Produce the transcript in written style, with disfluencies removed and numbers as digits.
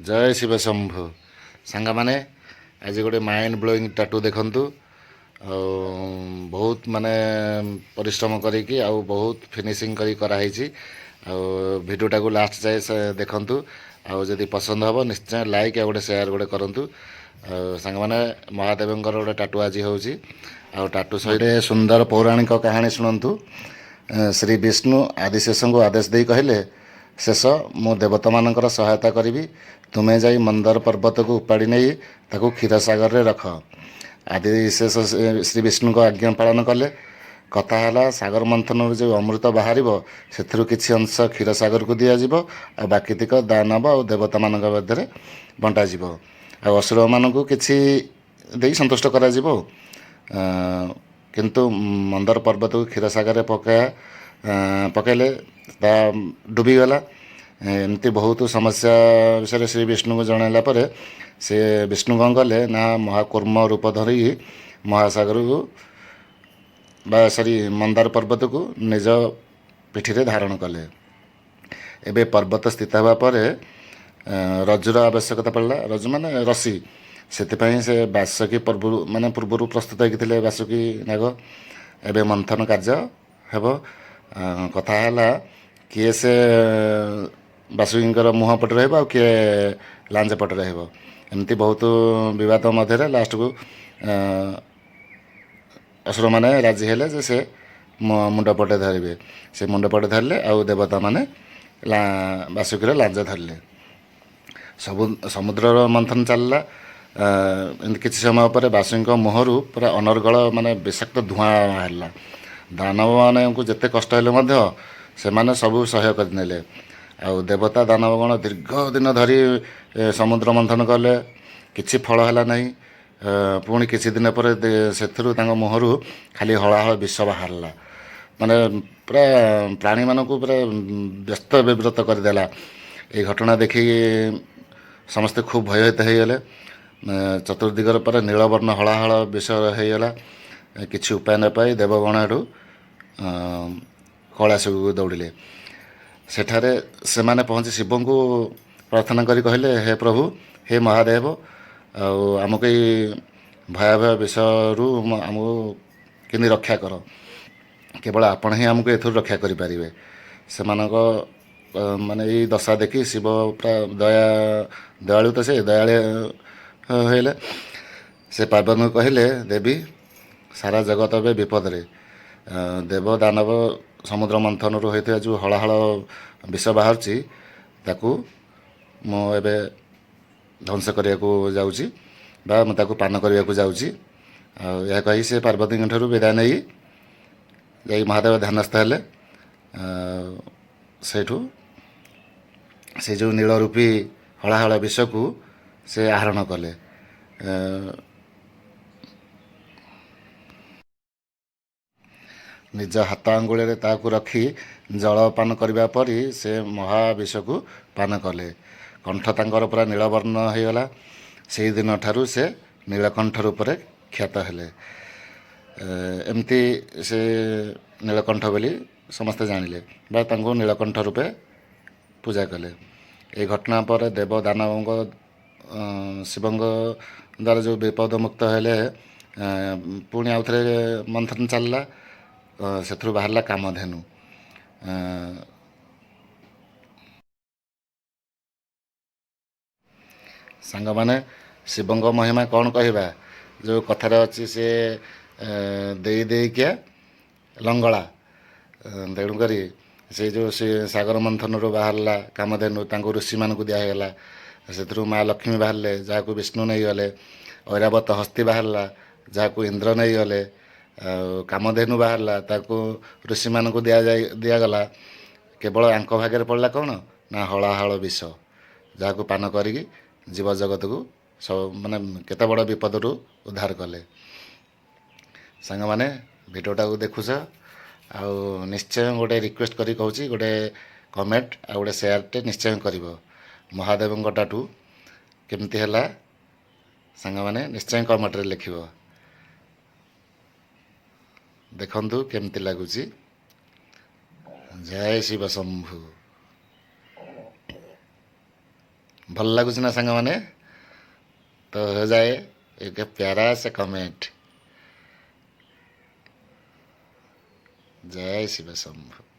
ଜୟ ଶିବ ଶମ୍ଭୁ। ସାଙ୍ଗମାନେ, ଆଜି ଗୋଟେ ମାଇଣ୍ଡ ବ୍ଲୋଇଂ ଟାଟୁ ଦେଖନ୍ତୁ। ଆଉ ବହୁତ ମାନେ ପରିଶ୍ରମ କରିକି ଆଉ ବହୁତ ଫିନିସିଂ କରି କରାହେଇଛି। ଆଉ ଭିଡ଼ିଓଟାକୁ ଲାଷ୍ଟ ଯାଏ ସେ ଦେଖନ୍ତୁ। ଆଉ ଯଦି ପସନ୍ଦ ହେବ, ନିଶ୍ଚୟ ଲାଇକ୍ ଆଉ ଗୋଟେ ସେୟାର ଗୋଟେ କରନ୍ତୁ। ଆଉ ସାଙ୍ଗମାନେ, ମହାଦେବଙ୍କର ଗୋଟେ ଟାଟୁ ଆଜି ହେଉଛି। ଆଉ ଟାଟୁ ସହିତ ସୁନ୍ଦର ପୌରାଣିକ କାହାଣୀ ଶୁଣନ୍ତୁ। ଶ୍ରୀ ବିଷ୍ଣୁ ଆଦିଶେଷଙ୍କୁ ଆଦେଶ ଦେଇ କହିଲେ, "ଶେଷ, ମୁଁ ଦେବତାମାନଙ୍କର ସହାୟତା କରିବି। ତୁମେ ଯାଇ ମନ୍ଦର ପର୍ବତକୁ ଉପାଡ଼ି ନେଇ ତାକୁ କ୍ଷୀରସାଗରରେ ରଖ।" ଆଦିଶେଷ ଶ୍ରୀ ବିଷ୍ଣୁଙ୍କ ଆଜ୍ଞା ପାଳନ କଲେ। କଥା ହେଲା, ସାଗର ମନ୍ଥନରୁ ଯେଉଁ ଅମୃତ ବାହାରିବ, ସେଥିରୁ କିଛି ଅଂଶ କ୍ଷୀରସାଗରକୁ ଦିଆଯିବ ଆଉ ବାକିତିକ ଦାନବ ଆଉ ଦେବତାମାନଙ୍କ ମଧ୍ୟରେ ବଣ୍ଟାଯିବ ଆଉ ଅସୁରମାନଙ୍କୁ କିଛି ଦେଇ ସନ୍ତୁଷ୍ଟ କରାଯିବ। କିନ୍ତୁ ମନ୍ଦର ପର୍ବତକୁ କ୍ଷୀରସାଗରରେ ପକାଇଲେ, ତା ଡୁବିଗଲା। ଏମିତି ବହୁତ ସମସ୍ୟା ବିଷୟରେ ଶ୍ରୀ ବିଷ୍ଣୁଙ୍କୁ ଜଣାଇଲା ପରେ ସେ ବିଷ୍ଣୁ କ'ଣ କଲେ ନା, ମହାକୂର୍ମ ରୂପ ଧରି ମହାସାଗରକୁ ବା ସରି, ମନ୍ଦାର ପର୍ବତକୁ ନିଜ ପିଠିରେ ଧାରଣ କଲେ। ଏବେ ପର୍ବତ ସ୍ଥିତ ହେବା ପରେ ରଜ୍ଜୁର ଆବଶ୍ୟକତା ପଡ଼ିଲା। ରଜ୍ଜୁ ମାନେ ରସି। ସେଥିପାଇଁ ସେ ବାସୁକୀ ପୂର୍ବରୁ, ମାନେ ପୂର୍ବରୁ ପ୍ରସ୍ତୁତ ହେଇକି ଥିଲେ ବାସୁକୀ ନାଗ। ଏବେ ମନ୍ଥନ କାର୍ଯ୍ୟ ହେବ। କଥା ହେଲା, କିଏ ସେ ବାସୁକୀଙ୍କର ମୁହଁ ପଟେ ରହିବ ଆଉ କିଏ ଲାଞ୍ଜ ପଟେ ରହିବ। ଏମିତି ବହୁତ ବିବାଦ ମଧ୍ୟରେ ଲାଷ୍ଟକୁ ଅସୁରମାନେ ରାଜି ହେଲେ ଯେ ସେ ମୁଣ୍ଡ ପଟେ ଧରିବେ। ସେ ମୁଣ୍ଡ ପଟେ ଧରିଲେ ଆଉ ଦେବତାମାନେ ବାସୁକୀର ଲାଞ୍ଜ ଧରିଲେ। ସବୁ ସମୁଦ୍ରର ମନ୍ଥନ ଚାଲିଲା। ଏମିତି କିଛି ସମୟ ପରେ ବାସୁକୀଙ୍କ ମୁହଁରୁ ପୁରା ଅନର୍ଗଳ, ମାନେ ବିଷାକ୍ତ ଧୂଆଁ ବାହାରିଲା। ଦାନବମାନଙ୍କୁ ଯେତେ କଷ୍ଟ ହେଲେ ମଧ୍ୟ ସେମାନେ ସବୁ ସହ୍ୟ କରିନେଲେ। ଆଉ ଦେବତା ଦାନବଗଣ ଦୀର୍ଘ ଦିନ ଧରି ସମୁଦ୍ର ମନ୍ଥନ କଲେ, କିଛି ଫଳ ହେଲା ନାହିଁ। ପୁଣି କିଛି ଦିନ ପରେ ସେଥିରୁ ତାଙ୍କ ମୁହଁରୁ ଖାଲି ହଳାହଳ ବିଷ ବାହାରିଲା, ମାନେ ପୁରା ପ୍ରାଣୀମାନଙ୍କୁ ପୁରା ବ୍ୟସ୍ତ ବିବ୍ରତ କରିଦେଲା। ଏଇ ଘଟଣା ଦେଖିକି ସମସ୍ତେ ଖୁବ୍ ଭୟଭୀତ ହେଇଗଲେ। ଚତୁର୍ଦିଗର ପରେ ନୀଳବର୍ଣ୍ଣ ହଳାହଳ ବିଷ ହେଇଗଲା। କିଛି ଉପାୟ ନ ପାଇ ଦେବଗଣ ହେଠୁ କୈଳାସକୁ ଦୌଡ଼ିଲେ। ସେଠାରେ ସେମାନେ ପହଞ୍ଚି ଶିବଙ୍କୁ ପ୍ରାର୍ଥନା କରି କହିଲେ, "ହେ ପ୍ରଭୁ, ହେ ମହାଦେବ, ଆଉ ଆମକୁ ଏଇ ଭୟାବହ ବିଷରୁ ଆମକୁ କେମିତି ରକ୍ଷା କର। କେବଳ ଆପଣ ହିଁ ଆମକୁ ଏଥିରୁ ରକ୍ଷା କରିପାରିବେ।" ସେମାନଙ୍କ ମାନେ ଏଇ ଦଶା ଦେଖି ଶିବ ପୁରା ଦୟାଳୁ ତ, ସେ ଦୟାଳୁ ହେଲେ। ସେ ପାର୍ବତୀଙ୍କୁ କହିଲେ, "ଦେବୀ, ସାରା ଜଗତ ଏବେ ବିପଦରେ। ଦେବ ଦାନବ ସମୁଦ୍ର ମନ୍ଥନରୁ ହୋଇଥିବା ଯେଉଁ ହଳାହଳ ବିଷ ବାହାରୁଛି, ତାକୁ ମୁଁ ଏବେ ଧ୍ୱଂସ କରିବାକୁ ଯାଉଛି ବା ମୁଁ ତାକୁ ପାନ କରିବାକୁ ଯାଉଛି।" ଆଉ ଏହା କହି ସେ ପାର୍ବତୀଙ୍କ ଠାରୁ ବିଦାୟ ନେଇ ଯାଇ ମହାଦେବ ଧ୍ୟାନସ୍ଥ ହେଲେ। ଆଉ ସେଇଠୁ ସେ ଯେଉଁ ନୀଳ ରୂପୀ ହଳାହଳ ବିଷକୁ ସେ ଆହରଣ କଲେ। ନିଜ ହାତ ଆଙ୍ଗୁଳିରେ ତାହାକୁ ରଖି ଜଳ ପାନ କରିବା ପରି ସେ ମହାବିଷକୁ ପାନ କଲେ। କଣ୍ଠ ତାଙ୍କର ପୁରା ନୀଳବର୍ଣ୍ଣ ହେଇଗଲା। ସେଇଦିନ ଠାରୁ ସେ ନୀଳକଣ୍ଠ ରୂପରେ ଖ୍ୟାତ ହେଲେ। ଏମିତି ସେ ନୀଳକଣ୍ଠ ବୋଲି ସମସ୍ତେ ଜାଣିଲେ ବା ତାଙ୍କୁ ନୀଳକଣ୍ଠ ରୂପେ ପୂଜା କଲେ। ଏହି ଘଟଣା ପରେ ଦେବ ଦାନବଙ୍କ ଶିବଙ୍କ ଦ୍ୱାରା ଯେଉଁ ବିପଦ ମୁକ୍ତ ହେଲେ, ପୁଣି ଆଉଥରେ ମନ୍ଥନ ଚାଲିଲା। ସେଥିରୁ ବାହାରିଲା କାମଧେନୁ। ସାଙ୍ଗମାନେ, ଶିବଙ୍କ ମହିମା କ'ଣ କହିବା? ଯେଉଁ କଥାରେ ଅଛି, ସେ ଦେଇ ଦେଇକିଆ ଲଙ୍ଗଳା। ତେଣୁକରି ସେ ଯେଉଁ ସେ ସାଗର ମନ୍ଥନରୁ ବାହାରିଲା କାମଧେନୁ, ତାଙ୍କୁ ଋଷିମାନଙ୍କୁ ଦିଆହେଇଗଲା। ସେଥିରୁ ମା ଲକ୍ଷ୍ମୀ ବାହାରିଲେ, ଯାହାକୁ ବିଷ୍ଣୁ ନେଇଗଲେ। ଐରାବତ ହସ୍ତି ବାହାରିଲା, ଯାହାକୁ ଇନ୍ଦ୍ର ନେଇଗଲେ। ଆଉ କାମଧେନୁ ବାହାରିଲା, ତାକୁ ଋଷିମାନଙ୍କୁ ଦିଆଗଲା। କେବଳ ୟାଙ୍କ ଭାଗ୍ୟରେ ପଡ଼ିଲା କ'ଣ ନା ହଳାହଳ ବିଷ, ଯାହାକୁ ପାନ କରିକି ଜୀବଜଗତକୁ ସବୁ ମାନେ କେତେ ବଡ଼ ବିପଦରୁ ଉଦ୍ଧାର କଲେ। ସାଙ୍ଗମାନେ, ଭିଡ଼ିଓଟାକୁ ଦେଖୁଛ ଆଉ ନିଶ୍ଚୟ ଗୋଟେ ରିକ୍ୱେଷ୍ଟ କରି କହୁଛି, ଗୋଟେ କମେଣ୍ଟ ଆଉ ଗୋଟେ ସେୟାରଟେ ନିଶ୍ଚୟ କରିବ। ମହାଦେବଙ୍କ ଟାଟୁ କେମିତି ହେଲା, ସାଙ୍ଗମାନେ, ନିଶ୍ଚୟ କମେଣ୍ଟରେ ଲେଖିବ। ଦେଖନ୍ତୁ କେମିତି ଲାଗୁଛି। ଜୟ ଶିବ ଶମ୍ଭୁ। ଭଲ ଲାଗୁଛି ନା ସାଙ୍ଗମାନେ? तो हो जाए एक प्यारा से कमेंट। जय शिव शंभु।